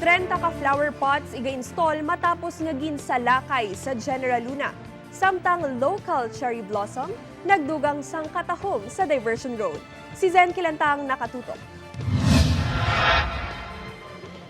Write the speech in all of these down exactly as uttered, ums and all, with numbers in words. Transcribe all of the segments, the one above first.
Trenta ka flower pots iga-install matapos nga ginsalakay sa General Luna, samtang local cherry blossom nagdugang sang katahom sa Diversion Road. Si Zen Kilantang nakatutok.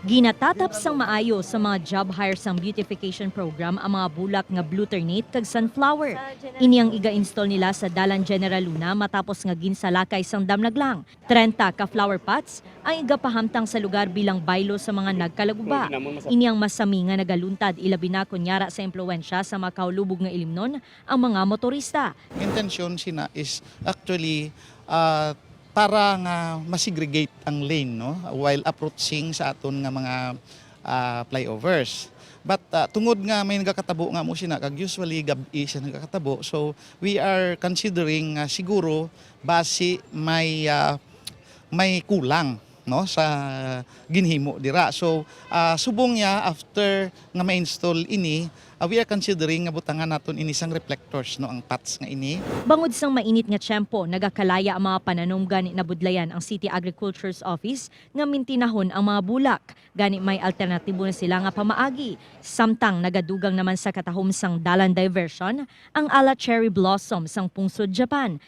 Ginatatap sang maayo sa mga job hire sang beautification program ang mga bulak nga Blue Ternate kag Sunflower. Ini ang iga-install nila sa Dalan General Luna matapos nga ginsalakay sang damnaglang. Trenta ka flower pots ang igapahamtang sa lugar bilang baylo sa mga nagkalaguba. Ini ang masami nga nagaluntad, ilabi na kon yara sa impluwensya sa mga kahulubog nga ilimnon ang mga motorista. Intensyon sina is actually, ah, para nga ma-segregate ang lane, no, while approaching sa aton nga mga, ah, flyovers. But, ah, tungod nga may nagakatabo nga mo sina, kag usually gab-i siya nagakatabo, so we are considering nga siguro basi may, ah, may kulang, no, sa ginhimo dira. So, ah, subong niya, after nga ma-install ini, ah, we are considering nga butangan naton ini sang reflectors, no, ang pots nga ini. Bangod sang mainit nga tiyempo, nagakalaya ang mga pananom, gani nabudlayan ang City Agriculture's Office nga mintinahon ang mga bulak. Gani may alternatibo na sila nga pamaagi. Samtang nagadugang naman sa katahom sang dalan diversion ang ala cherry blossom sang pungsod Japan.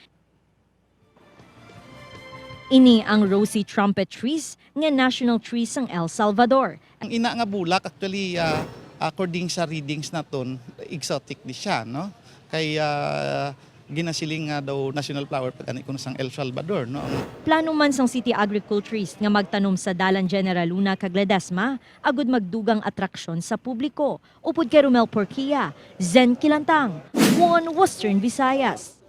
Ini ang rosy trumpet trees nga national tree sang El Salvador. Ang ina nga bulak, actually, ah, according sa readings naton, exotic ni siya, no? Kay, ah, ginasiling nga daw national flower pa gani kuno sang El Salvador, no? Ang Plano man sang City Agriculturist nga magtanom sa Dalan General Luna kag Ledesma agud magdugang atraksyon sa publiko. Upod kay Romel Porquia, Zen Kilantang, One Western Visayas.